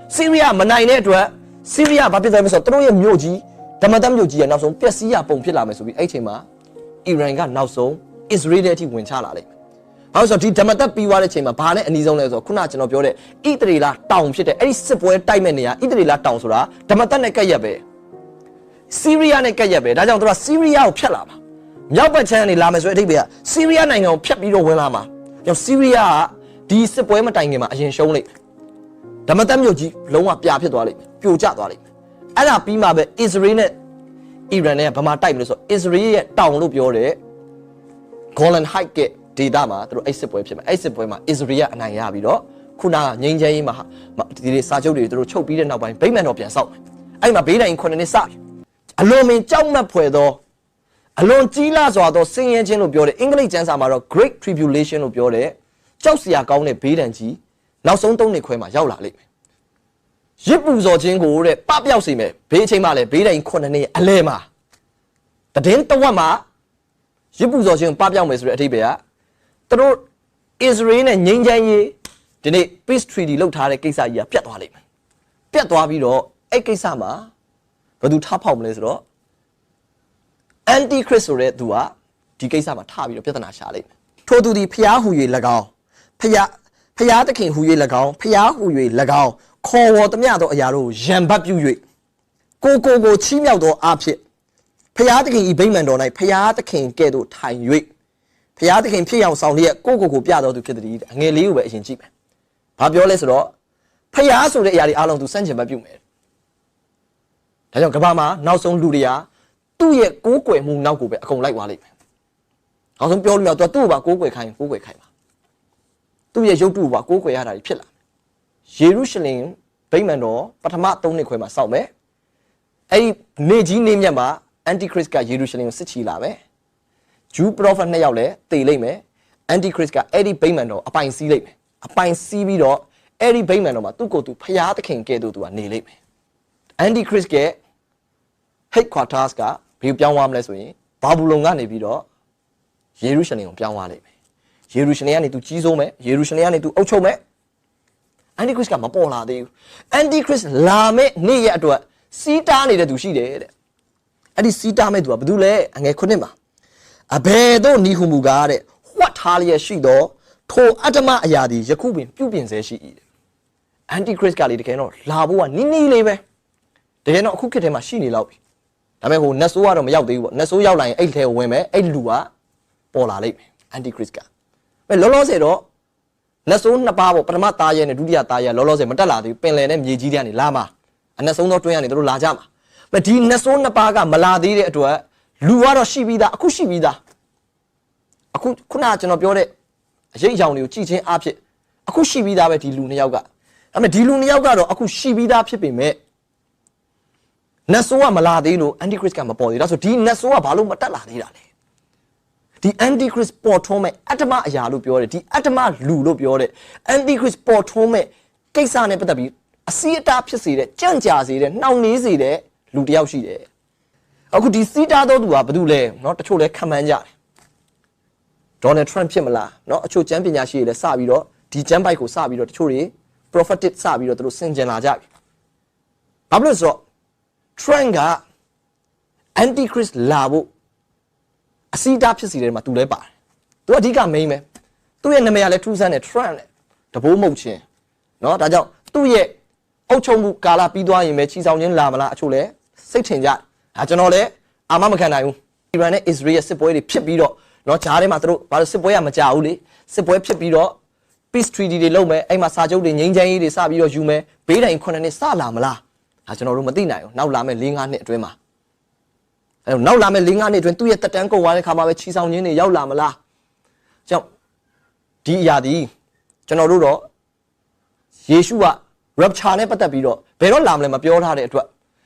ဆီးရီးယားမနိုင်တဲ့အတွက်ဆီးရီးယားဘာဖြစ်သွားလဲဆိုတော့သူတို့ရဲ့မြို့ကြီးဓမ္မသမြို့ကြီးကနောက်ဆုံးပျက်စီးရပုံဖြစ်လာမယ်ဆိုပြီးအဲ့ချိန်မှာအီရန်ကနောက်ဆုံးအစ္စရေးထဲအထိဝင်ချလာလိမ့်မယ် ဘာလို့လဲဆိုတော့ဒီဓမ္မတပ်ပြီးသွားတဲ့အချိန်မှာဘာနဲ့အနီးဆုံးလဲဆိုတော့ခုနကျွန်တော်ပြောတဲ့ဣသရေလတောင်ဖြစ်တဲ့အဲ့ဒီစစ်ပွဲတိုက်မဲ့နေရာဣသရေလတောင်ဆိုတာဓမ္မတပ်နဲ့ကပ်ရက်ပဲ။ ဆီးရီးယားနဲ့ကပ်ရက်ပဲဒါကြောင့်သူကဆီးရီးယားကိုဖျက်လာမှာမြောက်ဘက်ခြမ်းကနေလာမယ်ဆိုတဲ့အဓိပ္ပာယ်ကဆီးရီးယားနိုင်ငံကိုဖျက်ပြီးတော့ဝင်လာမှာကြောင့်ဆီးရီးယားကဒီစစ်ပွဲမတိုင်ခင်မှာအရင်ရှုံးလိမ့်မယ်ဓမ္မတပ်မြို့ကြီးလုံးဝပြာဖြစ်သွားလိမ့်မယ်ပြိုကျသွားလိမ့်မယ်အဲ့ဒါပြီးမှပဲအစ္စရေးနဲ့အီရန်နဲ့ဗမာတိုက်မလို့ဆိုအစ္စရေးရဲ့တောင်လို့ပြောတဲ့ Golan Heights ကဒေသမှာသူတို့အဲ့စစ်ပွဲဖြစ်မှာအဲ့စစ်ပွဲမှာအစ္စရေးကအနိုင်ရပြီးတော့ခုနငြိမ်းချမ်းရေးမှာဒီစာချုပ်တွေသူတို့ချုပ်ပြီးတဲ့နောက်ပိုင်းဗိမ္မာန်တော်ပြန်ဆောက်မယ်အဲ့မှာဗိမ္မာန်ခုနှစ်နှစ်စပြီအလွန်ပင်ကြောက်မက်ဖွယ်သောအလွန်ကြီးလစွာသောဆင်းရဲခြင်းလို့ပြောတယ်အင်္ဂလိပ်ကျမ်းစာမှာတော့ Great Tribulation လို့ပြောတယ်ကြောက်စရာကောင်းတဲ့ဗိမ္မာန်ကြီးနောက်ဆုံးသုံးနှစ်ခွဲမှာရောက်လာလိမ့်မယ်ရစ်ပူဇော်ခြင်းကိုတဲ့ပပျောက်စေမယ်ဘယ်အချိန်မှလဲဗိမ္မာန်ခုနှစ်နှစ်အလယ်မှာသတင်းတစ်ဝက်မှာရစ်ပူဇော်ခြင်းပပျောက်မယ်ဆိုတဲ့အဓိပ္ပာယ်ကသူတို့အစ္စရေးနဲ့ငြိမ်းချမ်းရေးဒီနေ့ peace treaty လုပ်ထားတဲ့ကိစ္စကြီးကပြတ်သွားလိမ့်မယ်ပြတ်သွားပြီးတော့အဲ့ကိစ္စမှာဘယ်သူထပ်ဖောက်မလဲဆိုတော့ antichrist ဆိုတဲ့သူကဒီကိစ္စမှာထပ်ပြီးတော့ပြဿနာရှာလိမ့်မယ်ထို့သူသည်ဖျားဟူ၍၎င်းဖျားဖျားသခင်ဟူ၍၎င်းဖျားဟူ၍၎င်းခေါ်ဝေါ်သမျှသောအရာတို့ကိုရန်ဘတ်ပြု၍ကိုကိုကိုချီးမြှောက်သောအဖြစ်ဖျားသခင်၏ဗိမ္မာန်တော်၌ဖျားသခင်ကဲ့သို့ထိုင်၍ဖျားသခင်ဖြစ်အောင်ဆောင်လျက်ကိုကိုကိုပြတော်သူဖြစ်သည်အငယ်လေးကိုပဲအရင်ကြည့်မယ်။ဘာပြောလဲဆိုတော့ဖျားဆိုတဲ့အရာတွေအားလုံးသူစန့်ကျင်ဘတ်ပြုမယ်။ဒါကြောင့်ကမ္ဘာမှာနောက်ဆုံးလူတွေကသူ့ရဲ့ကိုးကွယ်မှုနောက်ကိုပဲအကုန်လိုက်သွားလိမ့်မယ်။နောက်ဆုံးပြောလို့ရတော့သူ့ကိုပါကိုးကွယ်ခိုင်းရင်ကိုးကွယ်ခိုင်းပါ။သူ့ရဲ့ရုပ်တုကိုပါကိုးကွယ်ရတာတွေဖြစ်လာမယ်။ယေရုရှလင်ဗိမ္မာန်တော်ပထမသုံးနှစ်ခွဲမှာစောင့်မယ်။အဲ့ဒီနေကြီးနေမြတ်မှာ antichrist ကယေရုရှလင်ကိုစစ်ချီလာမယ်။ဂျူး prophet နှစ်ယောက်လည်းသေလိမ့်မယ်။ antichrist ကအဲ့ဒီဗိမ္မာန်တော်အပိုင်စီးလိမ့်မယ်။အပိုင်စီးပြီးတော့အဲ့ဒီဗိမ္မာန်တော်မှာသူ့ကိုယ်သူဖျားသခင်ကဲ့သို့သူကနေလိမ့်မယ်။ antichrist က headquarters ကဘယ်ပြောင်းသွားမလဲဆိုရင်ဘာဘူလုန်ကနေပြီးတော့ယေရုရှလင်ကိုပြောင်းသွားလိမ့်မယ်ယေရုရှလင်ကနေသူကြီးစိုးမယ်ယေရုရှလင်ကနေသူအုပ်ချုပ်မယ် antichrist ကမပေါ်လာသေးဘူး antichrist လာမဲ့နေ့ရဲ့အတွက်စီးတားနေတဲ့သူရှိတယ်တဲ့အဲ့ဒီစီးတားမဲ့သူကဘယ်သူလဲအငယ်ခုနှစ်မှာအဘယ်သို့နည်းဟုမူကားတဲ့ဝှက်ထားလျက်ရှိသောထိုအတ္တမအရာသည်ယခုပင်ပြုပြင်ဆဲရှိ၏တဲ့ antichrist ကလေတကယ်တော့လာဖို့ကနီးနီးလေးပဲတကယ်တော့အခုခေတ်ထဲမှာရှိနေလောက်ပြီဒါပေမဲ့ဟိုနတ်ဆိုးကတော့မရောက်သေးဘူးပေါ့နတ်ဆိုးရောက်လာရင်အဲ့ထဲကိုဝင်မယ်အဲ့လူကပေါ်လာလိမ့်မယ် antichrist ကပဲလောလောဆယ်တော့နတ်ဆိုးနှစ်ပါးပေါ့ပထမသားရဲနဲ့ဒုတိယသားရဲလောလောဆယ်မတက်လာသေးဘူးပင်လယ်နဲ့မြေကြီးတွေကနေလာမှာအနတ်ဆုံးသောတွင်းကနေတို့လာကြမှာပဲဒီနတ်ဆိုးနှစ်ပါးကမလာသေးတဲ့အတွက်လူကတော့ရှိပြီးသားအခုရှိပြီးသားအခုခုနကကျွန်တော်ပြောတဲ့အရေးအယောင်တွေကိုကြည့်ခြင်းအဖြစ်အခုရှိပြီးသားပဲဒီလူနှစ်ယောက်ကဒါပေမဲ့ဒီလူနှစ်ယောက်ကတော့အခုရှိပြီးသားဖြစ်ပေမဲ့နတ်ဆိုးကမလာသေးလို့ antichrist ကမပေါ်သေးဒါဆိုဒီနတ်ဆိုးကဘာလို့မတက်လာသေးတာလဲဒီ antichrist ပေါ်ထွန်းမဲ့အတ္တမအရာလို့ပြောတယ်ဒီအတ္တမလူလို့ပြောတဲ့ antichrist ပေါ်ထွန်းမဲ့ကိစ္စနဲ့ပတ်သက်ပြီးအစည်းအတားဖြစ်စေတဲ့ကြံ့ကြာစေတဲ့နှောင့်နှေးစေတဲ့လူတစ်ယောက်ရှိတယ်အခုဒီစည်းတားသောသူကဘယ်သူလဲနော်တချို့လဲခံမှန်းကြတယ် Donald Trump ဖြစ်မလားနော်အချို့ကျမ်းပညာရှိတွေလည်းစပြီးတော့ဒီကျမ်းပိုက်ကိုစပြီးတော့တချို့တွေ prophetic စပြီးတော့သူတို့ဆင်ခြင်လာကြပြီဘာဖြစ်လို့ဆိုတော့ Trump က antichrist လာဖို့အစည်းအတားဖြစ်စီတယ်မှာသူလည်းပါတယ်သူကအဓိက main ပဲသူ့ရဲ့နာမည်ကလည်းထူးဆန်းတယ် Trump နဲ့တဘိမုတ်ချင်းနော်ဒါကြောင့်သူ့ရဲ့အုပ်ချုပ်မှုကာလပြီးသွားရင်ပဲချီဆောင်ခြင်းလာမလားအချို့လဲစိတ်ထင်ကြတယ်ဒါကျွန်တော်လည်းအာမမခံနိုင်ဘူးအီရန်နဲ့အစ္စရေးရဲ့စစ်ပွဲတွေဖြစ်ပြီးတော့နော်ဂျားထဲမှာသူတို့ဘာလို့စစ်ပွဲကမကြဘူးလေစစ်ပွဲဖြစ်ပြီးတော့ peace treaty တွေလုပ်မယ်အဲ့မှာစာချုပ်တွေငြိမ်းချမ်းရေးတွေစပြီးတော့ယူမယ်ပေးနိုင်ခုနှစ်နှစ်စလာမလားဒါကျွန်တော်တို့မသိနိုင်ဘူးနောက်လာမဲ့၄-၅နှစ်အတွင်းမှာအဲ့တော့နောက်လာမဲ့၄-၅နှစ်အတွင်းသူ့ရဲ့သက်တမ်းကုန်သွားတဲ့ခါမှာပဲချီဆောင်ခြင်းတွေရောက်လာမလားကြောင့်ဒီအရာဒီကျွန်တော်တို့တော့ယေရှုက rapture နဲ့ပတ်သက်ပြီးတော့ဘယ်တော့လာမလဲမပြောထားတဲ့အတွက်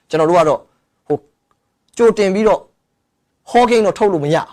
ကျွန်တော်တို့ကတော့ဟိုကြိုတင်ပြီးတော့ဟောကိန်းတော့ထုတ်လို့မရအောင်